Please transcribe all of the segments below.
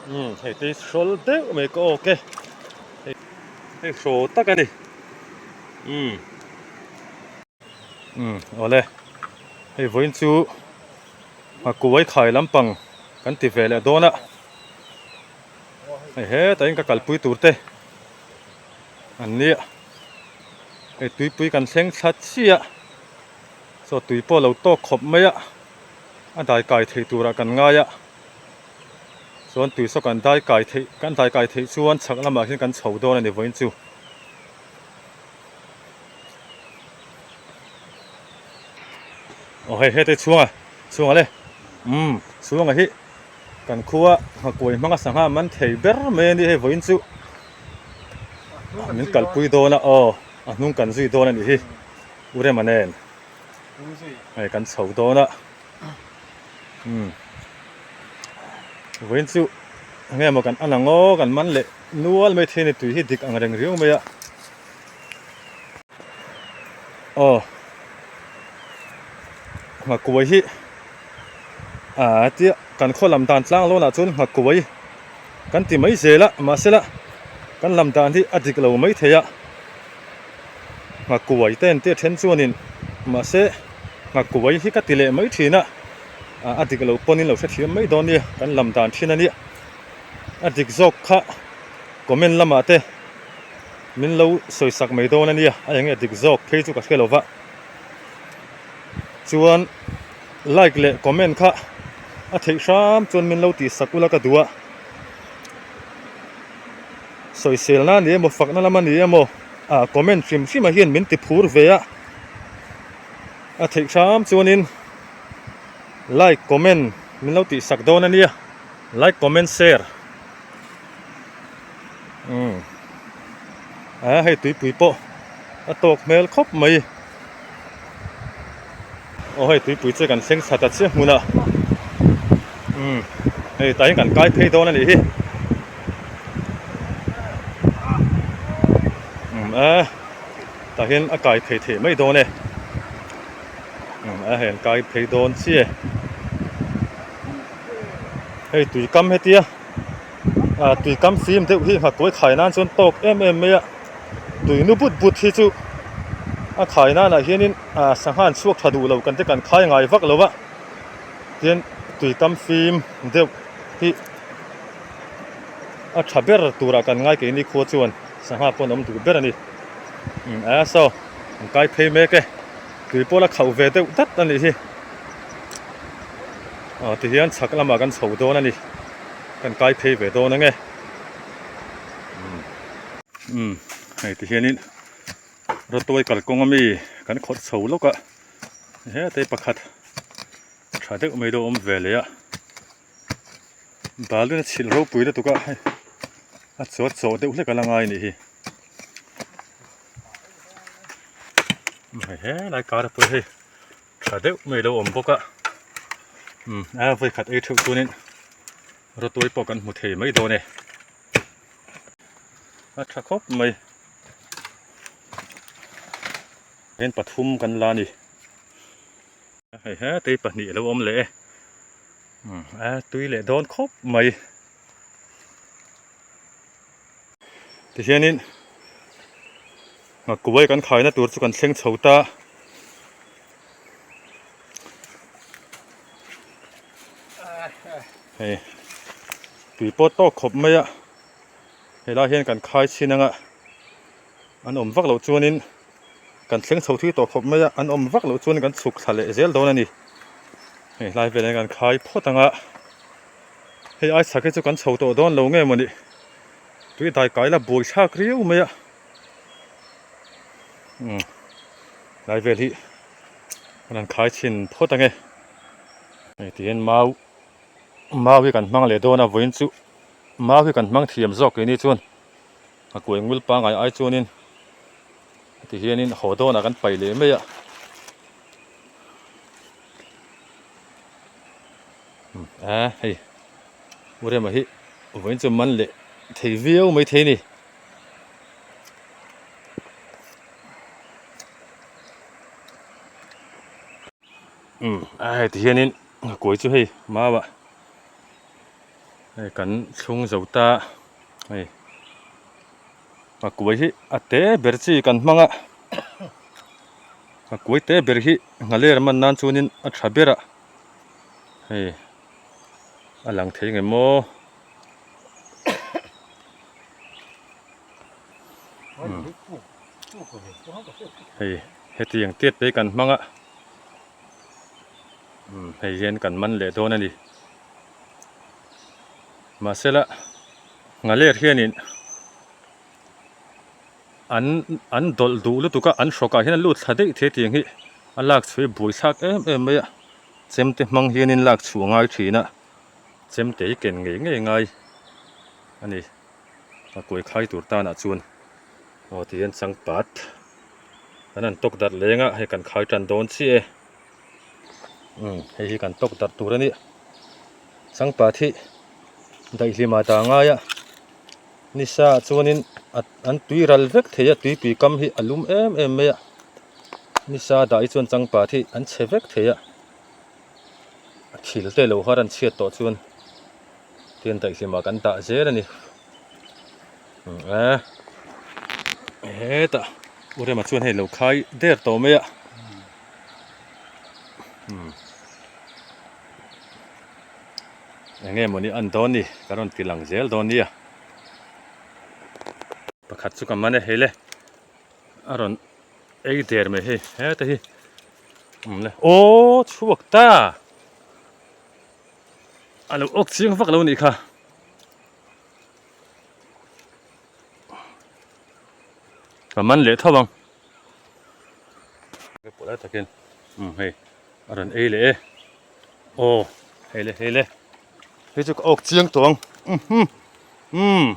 Umm hei te hi hrawl deuh mai ka awk e hei hei hraw tak a ni umm umm awle hei vawiin chu nghakuai khai lampang kan ti ve leh dawn a hei hetah hian ka kalpui tur te an nia hei tuipui kan thleng thla chiah chaw tui pawh a lo tawk khawp mai a a dai kai thei turah kan ngai a. Chuan tui saw kan dai kai theih kan dai kai theih chuan chhak lamah hian kan chho dawn a ni vawiin chu. Aw hei hete chhunga chhunga le umm chhunga hi kan khua nghakuai hmanga sangha man thei ber mai a ni hei vawiin chu min kalpui dawn a aw a hnung kan zui dawn a nih hi U Rema nen hei kan chho dawn a. Umm vawiin chu enge maw kan an ang aw kan man leh nual mai thei a ni tui hi dik ang reng riau mai a aw nghakuai hi ah tia kan khaw lam dan tlang lawnah chuan nghakuai kan ti mai zel a mahsela kan lam dan hi a dik lo mai thei a. Nghakuai te an tia then chuanin mahse nghakuai hi ka ti leh mai thin a, a dik lo pawnin lo hrethiam mai dawn nia kan lam dan thin a nia. A dik zawk kha comment lamah te min lo sawi sak mai dawn a nia, a enge dik zawk phei chu ka hre lo va. Chuan like leh comment kha a theih hram chuan min lo tih sak ula ka duh a. Sawiselna a ni emaw fakna lam a ni emaw ah comment hrim hrim ah hian min ti phur ve a, a theih hram chuanin like comment min lo tih sak dawn a nia like comment share umm a hei tuipui pawh a tawk hmel khawp mai. Aw hei tuipui chu kan thleng thla ta chiah hmun a umm hei tah hian kan kai phei dawn a nih hi umm a tah hian a kai phei theih mai dawn e umm a hei an kai phei dawn chiah e hei tui kam hetia ah tui kam fim deuh hi nghakuai khai nan chuan tawk em em mai a tui nu but but hi chu a khai nanah hianin ah sangha an chhuak tha duh lo kan te kan khai ngai vak lo a tin tui kam fim deuh hi a tha ber turah kan ngai keini khua chuan sangha pawh an awm duh ber a ni umm a saw an kai phei mek e tui pawh la khauh ve deuh dat a nih hi aw tihian chhak lamah kan chho dawn a ni. Kan kai phei ve dawn ange. Umm hei ti hianin rawtuai kalkawng ami kan khawrh chho lawk a hetei pakhat tha deuh mai deuh a awm ve leh a balun a chhilh ropui lutuk a hei a chaw chawh deuh hlek a la ngai a nih hi hei helai kar pawh hei. Tha deuh mai lo awm bawk a umm a vawi khat ei theuh chuanin rawtuai pawh kan hmu thei mai dawn e a tha khawp mai hian pathum kan la a ni hei hetei pahnih a lo awm leh e umm a tui leh dawn khawp mai tihianin Nghakuai kan khaina tur chu kan thleng chho ta. Hei tui pawh tawk khawp mai a helai hian kan khai chhin anga an awm vak loh chuanin kan thleng chho thui tawh khawp mai a an awm vak loh chuan kan chhuk thla leh zel dawn a ni hei hlai velah hian kan khai phawt anga hei ai chhak hi chu kan chho tawh dawn lo nge mawni tui dai kai la buai thlak riau mai a. Umm lai vel hi kan han khai chhin phawt ange hei ti hian mau mau hi kan hmang leh dawn a vawiin chu mau hi kan hmang thiam zawk keini chuan a kuai ngul pangai ai chuanin ti hianin haw dawnah kan paih leh mai a a hei Urema hi vawiin chu man leh thei viau mai thei a ni. Umm a heti hianin kawi chu hei mau ah hei kan thlung zo ta hei a kuai hi a te ber chi kan hmang a a kuai te ber hi nghaler man nan chuanin a tha ber a hei a lang thei nge maw. Hei hetiang tiat te kan hmang a umm hei hian kan man leh dawn a ni mahsela nghaler hianin an an dawlh duh lutuk a an hrawkah hian a lut thla daih thei tiang hi a lak chhuah hi buaithlak em em mai a chemte hmang hianin lak chhuah a ngai thin a chemte hi ken ngei ngei ngai a ni. A kuai khai tur tanah chuan aw ti hian changpat kan han tawk darh leng a hei kan khai tan dawn chiah e umm hei hi kan tawk darh tur a ni changpat hi daihlim ah dah ngai a nisa ah chuanin a an tui ral vek thei a tuipui kam hi a lum em em mai a nisa dah hi chuan changpat hi an chhe vek thei a a thil te lo har an chhiat tawh chuan. Tian daihlimah kan dah zel a ni a hetah u Rema chuan hei lo khai der tawh mai a eng nge mawni an dawn ni ka rawn ti lang zel dawn nia pakhat chu ka man e hei le a rawn ei der mai hei heta hi awm le aw chhuak ta. A lo awk chiang vak lo nih kha. Ka man leh tho ang. Ka pawh lai takin um hei a rawn ei leh e. Aw hei le hei le hei chu ka awk chiang tawh ang um hum um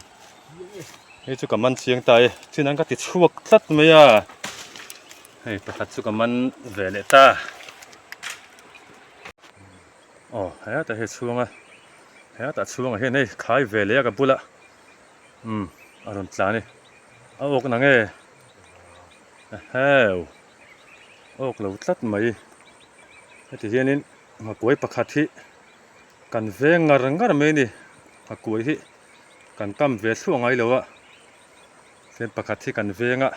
hei chu ka man chiang ta e chin an ka ti chhuak tlat mai a hei pakhat chu ka man ve leh ta. Aw hetah hei chhunga hetah chhungah hian hei khai ve leh a ka bulah umm a rawn tlan e a awk na nge eheu awk lo tlat mai heti hianin nghakuai pakhat hi kan veng ngar ngar mai a ni nghakuai hi kan kam ve thluah ngai lo a chuan pakhat hi kan veng a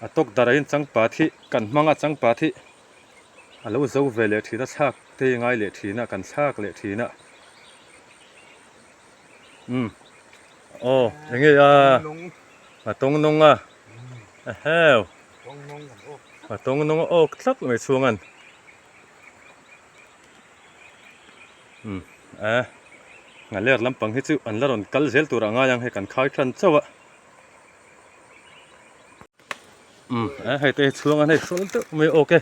a tawk darh ah hian changpat hi kan hmang a changpat hi. A lo zo ve leh thin a thlak te hi ngai leh thin a kan thlak leh thin a umm aw eng nge a a tawng nawng a eheu a tawng nawng a awk tlat mai chhung an umm a nghaler lampang hi chu an la rawn kal zel tur a ngai ang hei kan khai tan chauh a. Umm e hei te hi chhuang an hei hrual deuh mai awk e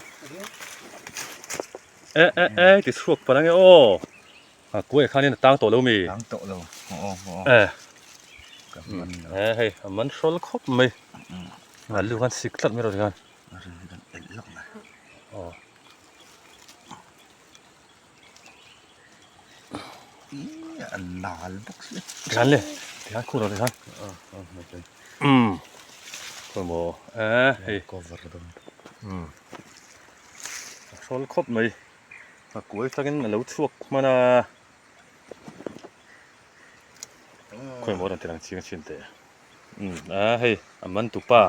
e e e ti chhuak palh ange aw a kuai khanin a tang tawh lo mi tang tawh lo aw aw e e hei a man hrual khawp mai a lu khan sik tlat mai rawh tikhan a rin hi kan elh lawk mai aw a nal bawk si tikhan le tikhan khur rawh tikhan umm khawimaw e hei cover dawn umm a hrawl khawp mai a kuai tangin a lo chhuak hman a khawimaw rawn ti lang chiang chin teh umm a hei a man tupa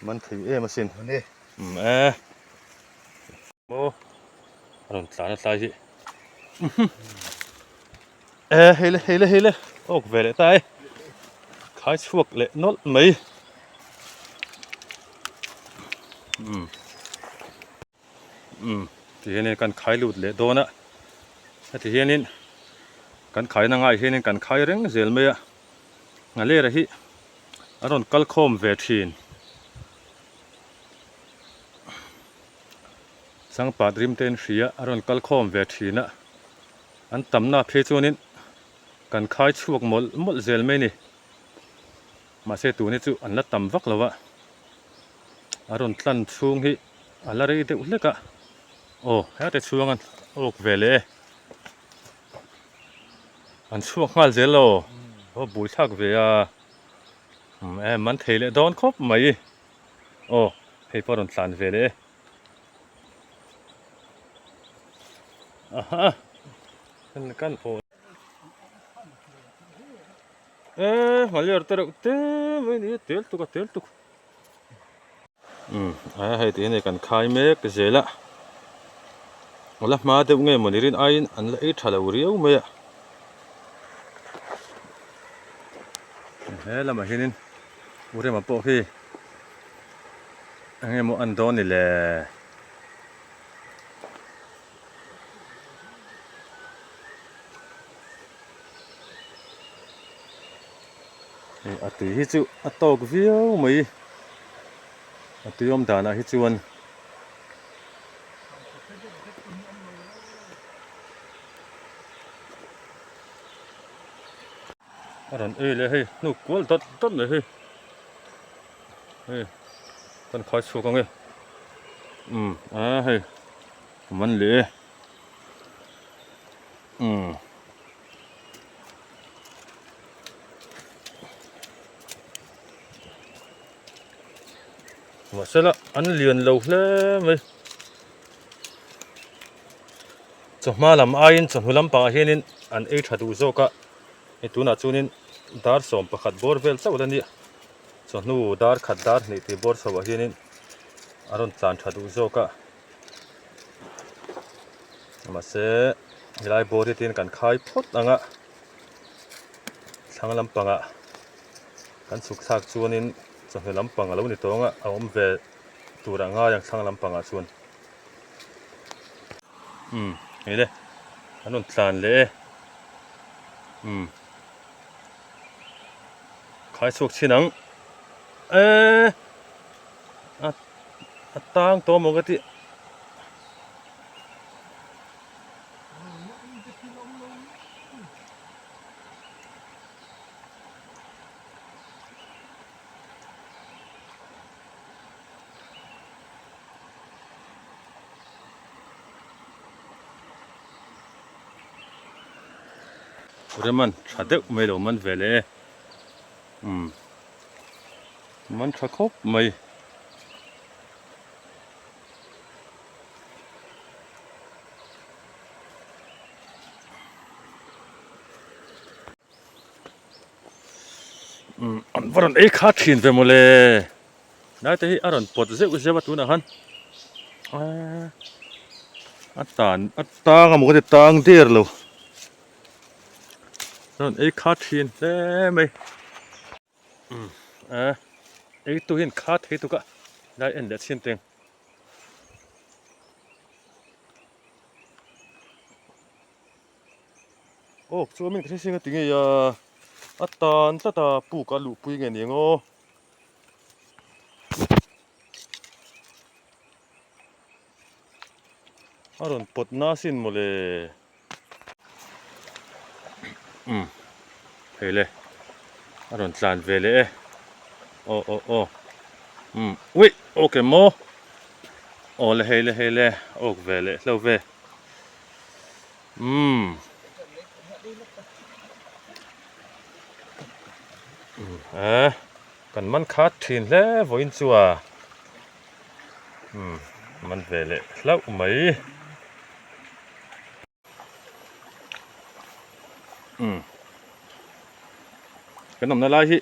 man thei em asin umm e. Maw a rawn tlan a tlai hi e hei le hei le hei le awk ve leh ta e khai chhuak leh nawlh mai umm umm ti hianin kan khai lut leh dawn a heti hianin kan khaina ngaiah hianin kan khai reng zel mai a nghalera hi a rawn kal khawm ve thin. Changpat rim te in hria a rawn kal khawm ve thin a, an tamna phei chuanin kan khai chhuak mawlh mawlh zel mai a ni. Mahse tun hi chu an la tam vak lo a, a rawn tlan chhung hi a la rei deuh hlek a, aw hete chhuang an awk ve leh e, an chhuak nghal zel lo, aw bui thlak ve a, umm e man thei leh dawn khawp mai. Aw, hei pawh a rawn tlan ve leh e. Aha kan aw e hmaliar te reuh te mai ni tel tuk a tel tuk umm a hei tih hi kan khai mek zel a la hma deuh nge mawni rin aiin an la ei tha lo riau mai a he lamah hianin u rema pawh hi eng nge maw an dawn ni le. Hei a tui hi chu a tawk viau mai a tui awm danah hi chuan a rawn ei leh hei hnuk kual dawt dawt mai hei hei kan khai chhuak ang e umm a hei a man leh e umm mahsela an lian lo hle mai chawhma lam aiin chawhnu lampangah hianin an ei tha duh zawk a hei tunah chuanin dar 11 bawr vel chauh la nia chawhnu dar khat dar hnih tih bawr chhoah hianin a rawn tlan tha duh zawk a mahse helai bawr hi tin kan khai phawt ang a thlang lampangah kan chhuk thlak chuanin chawhnu lampang a lo ni tawng a a awm ve tur a ngai ang thlang lampangah chuan umm hei le an rawn tlan leh e umm khai chhuak chhin ang eee a a tang tawh maw ka tih. Reman tha deuh mai lo man ve leh e umm man tha khawp mai. Umm an va rawn ei kha thin ve mawle lai te hi a rawn pawt zeuh zeuh a tunah khan aaa a tan a tang a maw ka ti tang der lo a rawn ei kha thin hle mai umm a ei tu hian kha thei tuk a lai en leh chhin teng. Awk chuan min ka hre sing a ti ngei a, a tan tlat a puk a luhpui nge ni ang aw. A rawn pawt na sin mawle. Umm hei le a rawn tlan ve leh e aw aw aw umm uih awk em maw aw le hei le hei le awk ve leh hlo ve umm eh kan man khat thin hle vawiin chu a umm man ve leh hlauh mai. Umm kan awmna lai hi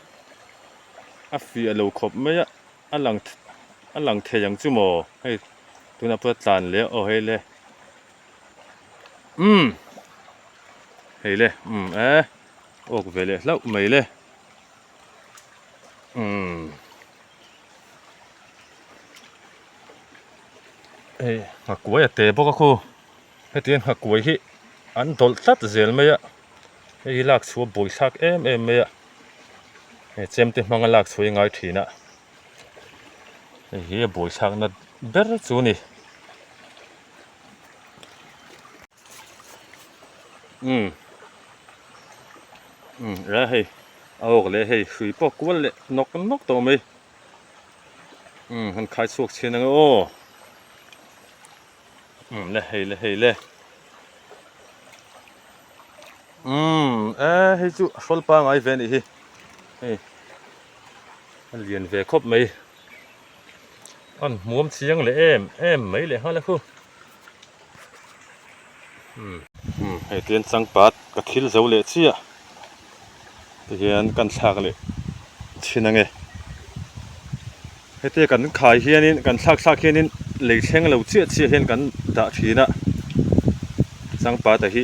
a fiah lo khawp mai a a lang a lang thei ang chu maw hei tunah pawh a tlan leh a aw hei le umm hei le umm e awk ve leh hlauh mai le umm. Hei nghakuai a te bawk a khu hetiang nghakuai hi an dawlh tlat zel mai a hei hi lak chhuah buai thlak em em mai a hei chemte hmanga lak chhuah hi a ngai thin a hei hi a buai thlak na ber chu a ni umm umm a hei a awk leh hei hrui pawh kual leh nawk nawk tawh mai. Umm han khai chhuak chhin ang e aw umm le hei le hei le umm e hei chu a hrawl pangai ve anih hi hei a lian ve khawp mai an hmuam chiang leh em em mai leh nghal a khu. Umm hei tian changpat ka thil zo leh chiah tihian kan thlak leh thin ange. Hetia kan khai hianin kan thlak thlak hianin lei thleng lo chiah chiah hian kan dah thin a changpat a hi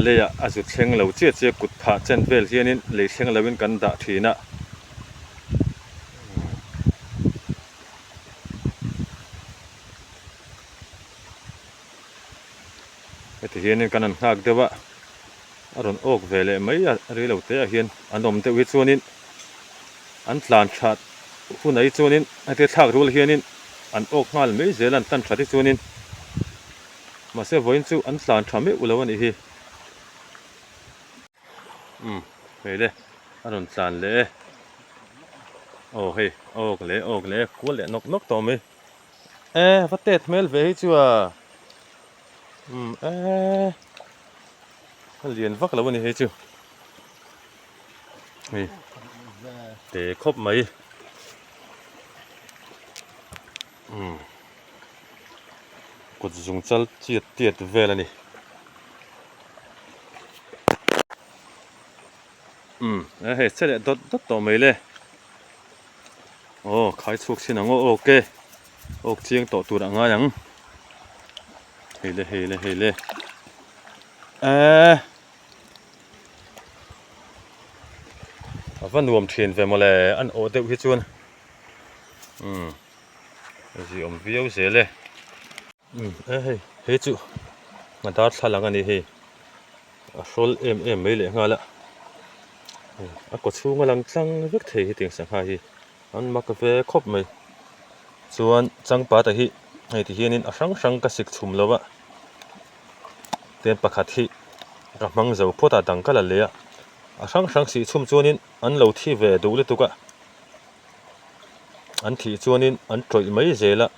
leiah a zu thleng lo chiah chiah kut phah chen vel hianin lei thleng loin kan dah thin a. Heti hianin kan han nghak deuh a, a rawn awk ve leh mai a rilo te ah hian an awm deuh hi chuanin an tlan that hunah hi chuanin hetia thlak rual hianin an awk nghal mai zel a an tlan that hi chuanin mahse vawiin chu an tlan tha meuh lo a nih hi. Umm hei le a rawn tlan leh e aw hei awk leh awk leh kual leh nawk nawk tawh mai e va tet hmel ve hi chu a umm e a lian vak lo a ni hei chu hei te khawp mai umm kut zung chal chiat tiat vel a ni. Umm e hei che leh dawt dawt tawh mai le aw khai chhuak chin ang aw awk e awk chiang tawh tur a ngai ang hei le hei le hei le eee a va nuam thin ve mawle an awh deuh hi chuan umm a ziawm viau zel e. Umm e hei hei chu a darthlalang a ni hei a hrawl em em mai leh nghal a a kaw chhung a lang tlang vek thei hetiang sangha hi an mak ve khawp mai chuan changpat ah hi hei ti hianin a hrang hrang ka sik chhum lo a tin pakhat hi ka hmang zo phawt a dang ka la leh a a hrang hrang sih chhum chuanin an lo thi ve duh lutuk a. An thih chuanin an tawih mai zel a,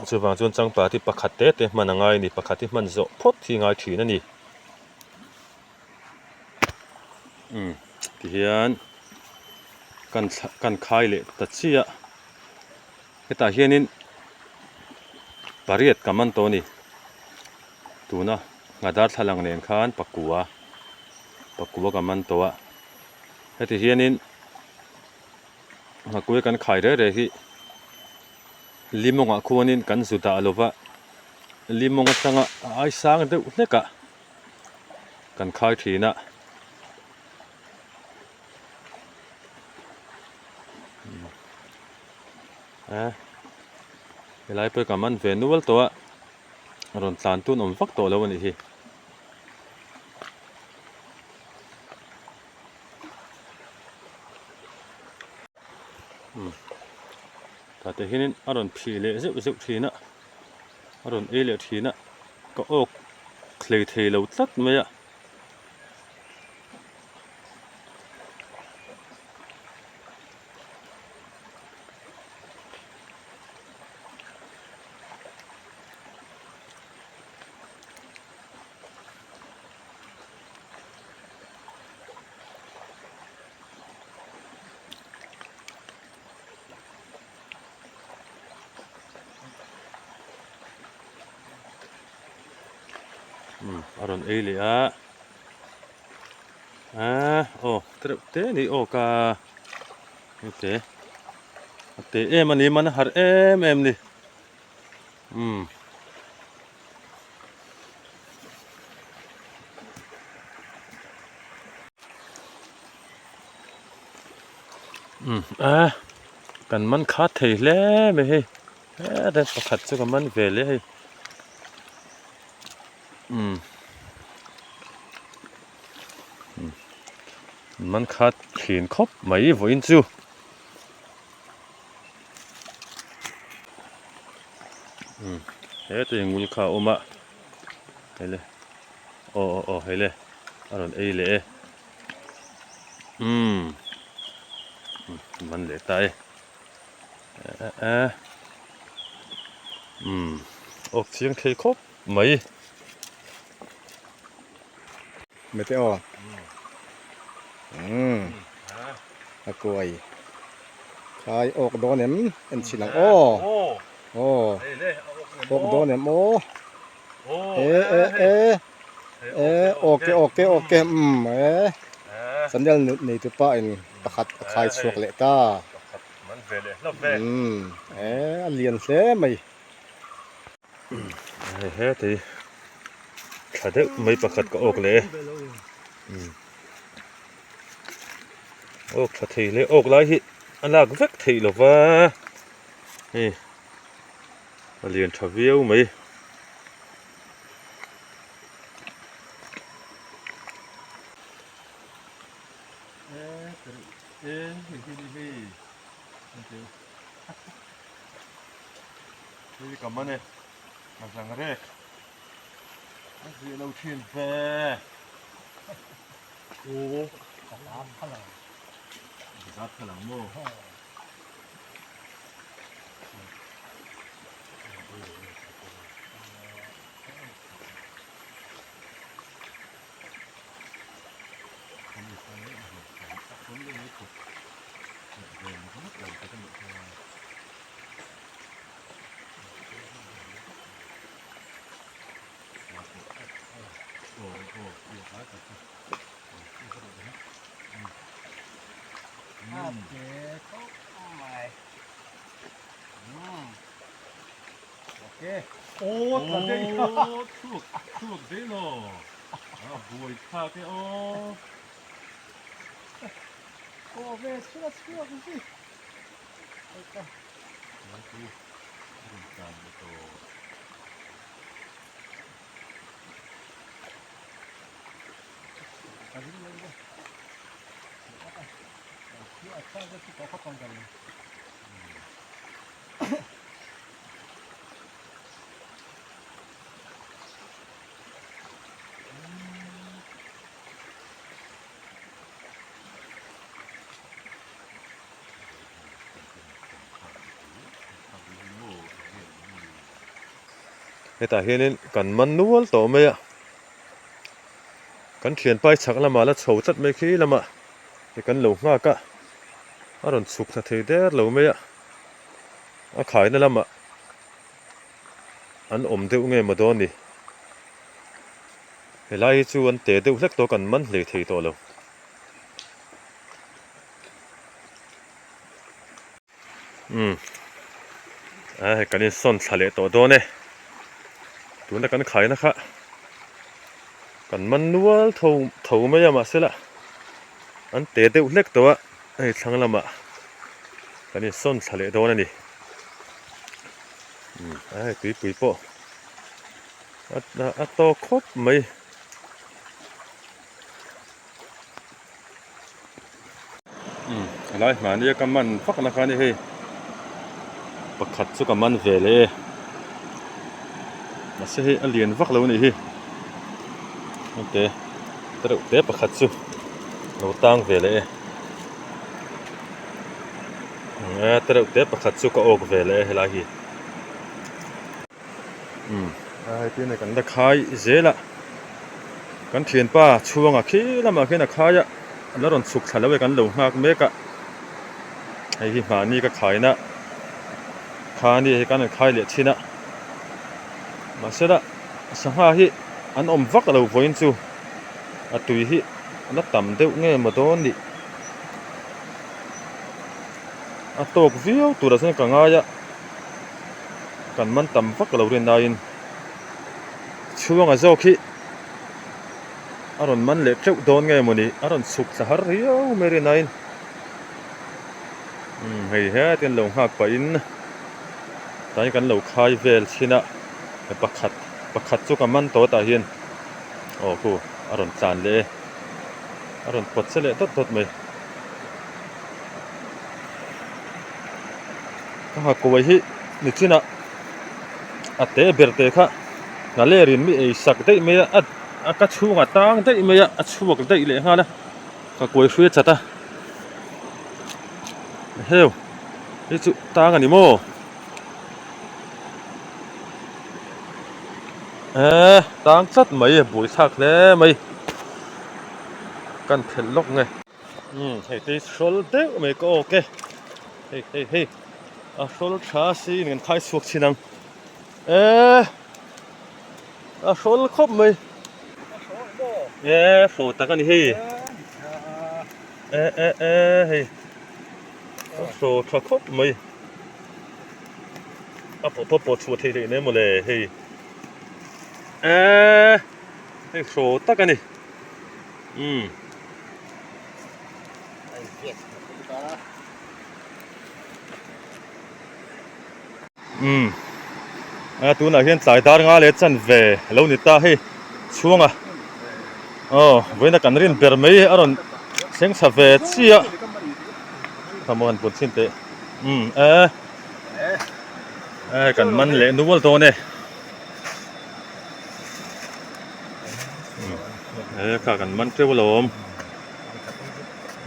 chuvang chuan changpat hi pakhat te te hman a ngai a ni, pakhat hi hman zawh phawt hi a ngai thin a ni. Umm tihian kan kan khai leh ta chiah hetah hianin pariat ka man tawh a ni tuna ngha darthlalang nen khan pakua pakua ka man tawh a. Heti hianin nghakuai kan khai reh reh hi limawngah khuanin kan zu dah lova limawng atanga a ai sang deuh hlek a kan khai thin a. Helai pawh hi ka man ve nual tawh a rawn tlan tun awm vak tawh lo a nih hi. Tah te hianin a rawn phih leh zeuh zeuh thin a a rawn ei leh thin a ka awk hlei thei lo tlat mai a. Umm a rawn ei leh a aaa aw tereuh te a ni aw ka hete a te em a ni man a harh em em ni umm. Umm a kan man khat thei hle mai hei he pakhat chu ka man ve leh hei umm man khat thin khawp mai vawiin chu. Umm heta ngul kha a awm a hei le aw aw aw hei le a rawn ei leh e umm man leh ta e eh umm awk chiang thei khawp mai. Mete aw umm a kuai khai awk dawn em en chhin ang aw. Aw awk dawn em aw e e e e awk e awk e awk e umm e channel nei tu pa in pakhat a khai chhuak leh ta umm e a lian hle mai. Hei heti tha deuh mai pakhat ka awk leh e awk tha thei hle awk lai hi a lak vek theih lo va hei a lian tha viau mai. Hei ka man e, ka zang rek a zih lo thin ve. Aw, ka zat pha lo. Ka zat pha lo maw? Hetah hianin kan man nual tawh mai a, kan thianpai chhak lamah la chho tlat mai khi lamah hi kan lo nghak a, a rawn chhuk thla thei der lo mai a, a khaina lamah an awm deuh nge maw dawn ni, helai hi chu an te deuh hlek tawh kan man hlei thei tawh lo. Umm a hei kan insawn thla leh tawh dawn e tuna kan khaina kha kan man nual tho tho mai a mahse lah an te deuh hlek tawh a hei thlang lamah kan insawn thla leh dawn a ni umm a hei tuipui pawh a tawk khawp mai. Umm helai hmahnia ka man vak na kha a ni hei pakhat chu ka man ve leh e mahse hei a lian vak lo a nih hi hengte te reuh te pakhat chu lo tang ve leh e te reuh te pakhat chu ka awk ve leh e helai hi umm a hei tin kan la khai zel a kan thianpa chhuanga khi lamah khian a khai a a la rawn chhuk thla lo e kan lo nghak mek a hei hi mahni ka khaina kha a ni hei kan rawn khai leh thin a mahsela sangha hi an awm vak lo vawiin chu a tui hi a la tam deuh nge maw dawn ni a tawk viau turah chuan ka ngai a. Kan man tam vak lo rin aiin chhuanga zawk hi a rawn man leh teuh dawn nge mawni a rawn chhuk thla har riau mai rin aiin umm hei hetin lo nghak pahin tlai kan lo khai vel chhin a pakhat pakhat chu ka man tawh tah hian aw khu a rawn tlan leh e a rawn pawt che leh dawt dawt mai. Ka nghakuai hi nichinah a te ber te kha ngalerin mi ei sak daih mai a a ka chhungah tang daih mai a a chhuak daih leh nghal a nghakuai hrui a chat a heu hei chu tang a ni maw eee tang tlat mai a buaithlak hle mai kan phelh lawk nge. Umm hei te hi hrawl deuh mai ka awk e hei hei hei. A hrawl tha siin kan khai chhuak thin ang e a hrawl khawp mai e hraw tak a ni hei e e e hei a hraw tha khawp mai a pawh pawh pawh chhuah theih theih nen mawle hei e hei hraw tak a ni umm. Umm a tunah hian tlai dar nga leh chan ve a lo ni ta hei chhunga aw vawiina kan rin ber mai a rawn thleng thla ve chiah a maw han bun chhin teh umm e e kan man leh nual dawn e e kha kan man teuh alawm.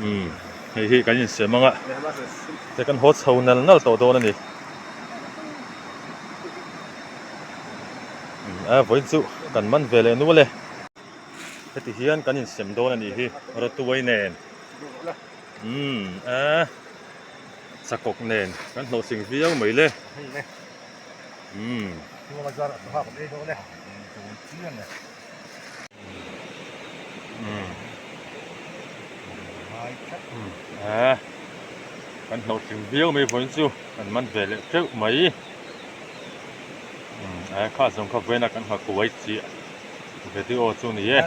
Umm hei hi kan insem ang a te kan haw chho nal nal tawh dawn a ni umm a vawiin chu kan man ve leh nual e heti hian kan insem dawn a nih hi rawtuai nen umm a chakawk nen kan hlawhtling viau mai le umm. Eee kan hlawhtling viau mai vawiin chu kan man ve leh teuh mai eee kha zawng kha vawiin a kan nghakuai chiah video chu ni e.